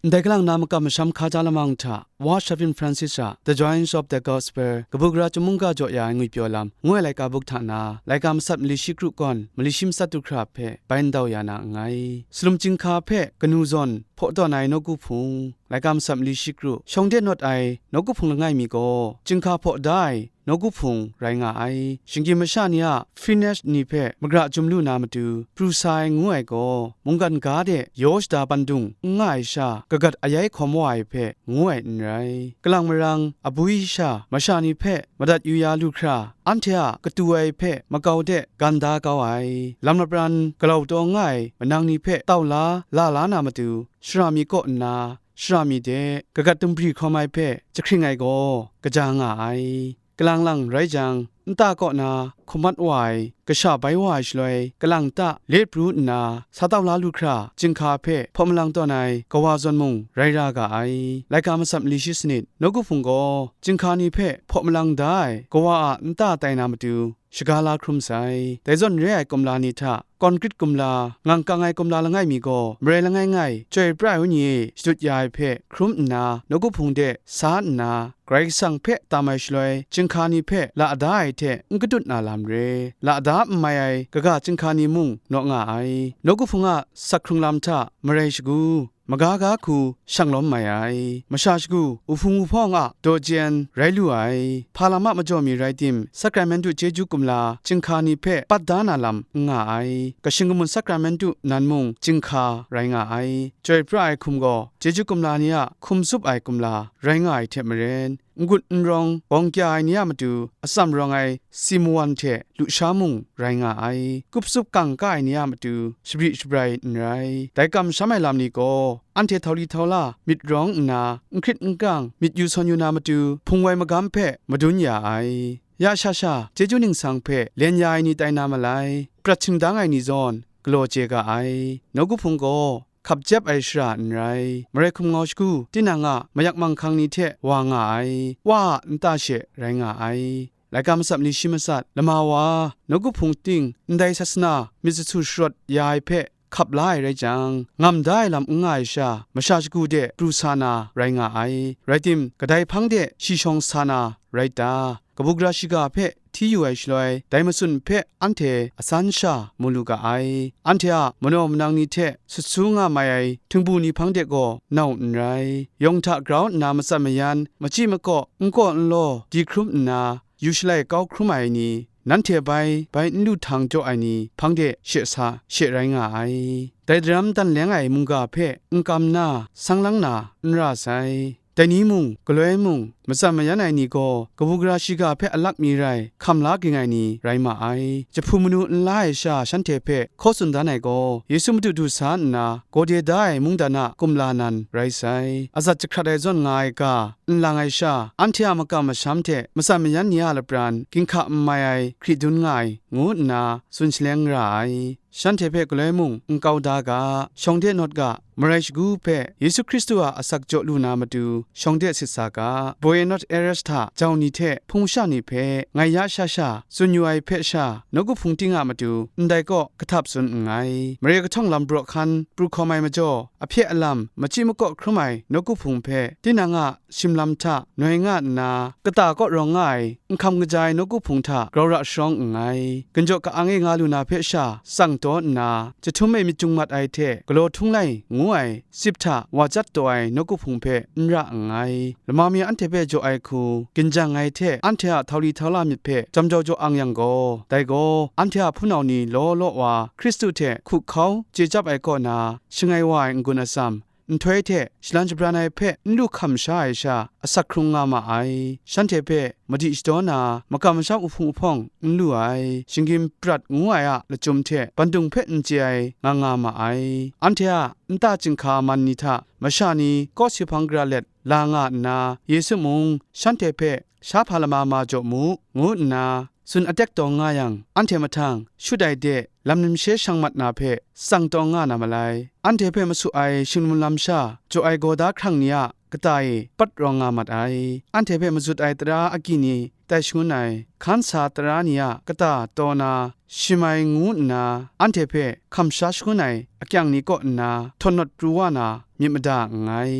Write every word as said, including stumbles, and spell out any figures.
Ndai kalang na makam masham hkaja lamang hta, Wa Shavin Francis a The Joys of the Gospel, kabu gara chyum mungga jaw ya ai ngwipyaw lam, ngu ai laika buk hta na, laika matsat mali shi kru kawn, mali shi matsat du hkra hpe bai ndau ya na nngai. Salum chyinghka hpe kanu zawn hpaw tawn ai nawku hpung, laika matsat mali shi kru, shawng de nawt ai nawku hpung langai mi gaw, chyinghka hpaw da ai nawku hpung rai nga ai. Shinggyim masha ni a fitness ni hpe magra chyum lu na matu pru sa ai ngu ai gaw, mungkan ga de yaw shada bandung n nga ai sha, kagat ayai hkawm wa ai hpe ngu ai n rai. Kalang marang abui sha masha ni hpe madat yu ya lu hkra, anhte a katu ai hpe makau de gan da kau ai. Lam lapran galau taw nga ai manang ni hpe tau la, la la na matu, shara mi kaw nna, shara mi de kagat dumbri hkawm ai hpe jahkring ai gaw kaja nga ai. Kalang lang rai jang, nta kaw na hkum mat wa ai, kasha bai wa ai shaloi, kalang ta let pru nna, sa tau la lu hkra, chyinghka hpe hpaw malang tawn ai kawa zawn mung rai ra ga ai. Laika matsat mali shi sanit, nawku hpung gaw, chyinghka ni hpe hpaw malang da ai kawa a nta tai na matu, shaga la hkrum sai. Dai zawn re ai kumla ni hta, konkrit kumla, ngang kang ai kumla langai mi gaw, marai langai ngai, Chyoi pra ai Wenyi e shadut ya ai hpe hkrum nna, nawku hpung de sa nna, Karai Kasang hpe tam ai shaloi, chyinghka ni hpe la da ai hte n kadut na lam re, la da n mai ai kaga chyinghka ni mung naw nga ai. Nawku hpung a sak hkrung lam hta marai shagu, maga ga hku shang lawm mai ai. Masha shagu, wuhpung wuhpawng a daw jen rai lu ai. Hpa lam a majaw mi rai tim, sakramentu chyeju kumla chyinghka ni hpe pat da na lam n nga ai. Kashing kamun sakramentu nan mung chyinghka rai nga ai. Chyoi pra ai hkum gaw, chyeju kumla ni a hkum tsup ai kumla rai nga ai hte maren, n-gun n rawng bawng kya ai ni a matu, atsam rawng ai simawan hte lusha mung rai nga ai. Kup tsup kang ka ai ni a matu, shabri shabrai n rai. Dai kamsham ai lam ni gaw, anhte htau li htau la myit rawng nna, n hkrit n kang myit yu sawn yu na matu, hpung wai magam hpe madun ya ai. Ya sha sha, chyeju ningsang hpe len ya ai ni tai na malai, prat shingdang ai ni zawn galaw chye ga ai. Nawku hpung gaw, hkap jep ai shara n rai. Marai hkum ngau shagu, tinang a mayak manghkang ni hte wa nga ai, wa a nta she rai nga ai. Laika matsat mali shi matsat, lama wa, nawku hpung ting, ndai sasana myit sahtu sharawt ya ai hpe hkap la ai rai jang, ngam da ai lam n nga ai sha, masha shagu de pru sa na rai nga ai. Rai tim, kadai hpang de shi shawng sa na rai ta? Kabu gara shiga hpe hti yu ai shaloi, dai matsun hpe anhte atsan sha mu lu ga ai. Anhte a manaw manang ni hte sut su nga mai ai htingbu ni hpang de gaw nau n rai. Yawng hta grau nna matsat mayan, machyi makaw, n kaw n law, di hkrum nna, yu shalai kau hkrum ai ni, nanhte bai, bai n lu htang jaw ai ni hpang de she sa, she rai nga ai. Dai daram dan leng ai mungga hpe n kam na, sang lang na, n ra sai. Dai ni mung, galoi mung, matsat mayan ai ni gaw, kabu gara shiga hpe alak mi rai, hkam la ging ai ni rai ma ai. Jahpu manu n la ai sha shanhte hpe hkaw tsun dan ai gaw, Yesu Madu du sa nna, gawde da ai mungdan a kumla nan rai sai. Azat jahkrat ai zawn nga ai ga, n lang ai sha, anhte a makam masham hte matsat mayan ni a lapran ginhka n mai ai hkri dun nga ai, ngu nna tsun shaleng ra ai. Shanhte hpe galoi mung n kau da ga, shawng de nawt ga, marai shagu hpe Yesu Hkristu a asak jaw lu na matu shawng de sit sa ga. Buenos Aires hta jau ni hte hpung sha ni hpe ngai ya sha sha tsun yu ai hpe sha, nawku hpung ting a matu ndai kaw kahtap tsun nngai. Mare kahtawng lam braw hkan pru hkawm ai majaw, ahpye alam machyi makaw hkrum ai nawku hpung hpe tinang a shim lam hta noi nga nna, kata kaw rawng nga ai, nhkam kaja ai nawku hpung hta grau ra sharawng nngai. Ginjaw ka-ang e nga lu na hpe sha tsang taw nna, jahtum e myit jung mat ai hte galaw htung lai ngu ai sip hta wa jat taw ai nawku hpung hpe n ra nngai. Lama mi anhte hpe jaw ai hku, ginjang ai hte anhte a htau li htau la myit hpe jam jau jaw ang yang gaw, dai gaw anhte a hpunau ni law law wa Hkristu hte hkuhkau chye chyap ai kaw na, shangai wa ai n-gun atsam, nhtoi hte shalan shabran ai hpe n lu hkam sha ai sha, asak hkrung nga ma ai. Shanhte hpe madi shadaw na, makam masham uhpung uhpawng n lu ai, shinggyim prat ngu ai a lachyum hte bandung hpe n chye ai nga nga ma ai. Anhte a nta chyinghka man ni hta masha ni kawsi hpang gara let la nga nna, Yesu mung shanhte hpe, "Sha hpa lama ma jaw mu," ngu nna, tsun atek tawng nga yang, anhte mahtang shut ai de lam nimshe shang mat na hpe tsang tawng nga na malai. Anhte hpe masu ai shinglum lam sha, jaw ai gaw da hkrang ni a kata e pat rawng nga mat ai. Anhte hpe mazut ai tara agyi ni tai shangun ai hkan sa tara ni a kata taw na shim ai ngu nna, anhte hpe hkam sha shangun ai akyang ni kaw nna htawn nawt pru wa na myit mada nngai.